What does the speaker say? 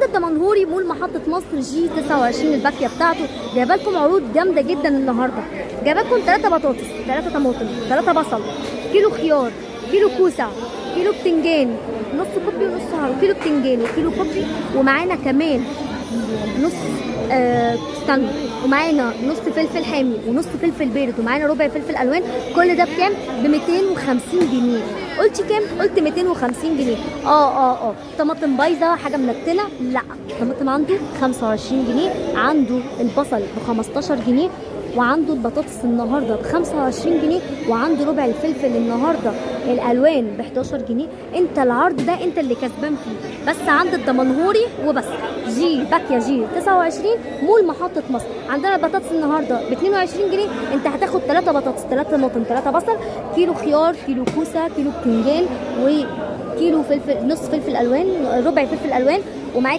عند الدمنهوري مول محطة مصر G 29 الباكيه بتاعته. جايبه لكم عروض جامدة جدا النهارده. جايبه لكم 3 بطاطس، 3 طماطم، 3 بصل، كيلو خيار، كيلو كوسة، كيلو بتنجان، نص كوبي ونص هارو، كيلو بتنجان وكيلو كوبي، ومعانا كمان نص استنى، ومعانا نص فلفل حامي ونص فلفل بارد، ومعانا ربع فلفل الوان. كل ده بكام؟ ب 250 جنيه. قلتي كام؟ قلت 250 جنيه. طماطم بايظة، حاجة منتنة؟ لا، الطماطم عنده 25 جنيه، عنده البصل ب 15 جنيه، وعنده البطاطس النهارده ب 25 جنيه، وعنده ربع الفلفل النهارده الالوان ب 11 جنيه. انت العرض ده انت اللي كسبان فيه، بس عند الدمنهوري وبس. G باكية G 29 مول محطة مصر. عندنا البطاطس النهارده ب 22 جنيه. انت هتاخد 3 بطاطس، 3 طماطم، 3 بصل، كيلو خيار، كيلو كوسة، كيلو بتنجان، وكيلو فلفل، نص فلفل الوان، ربع فلفل الوان، ومعاك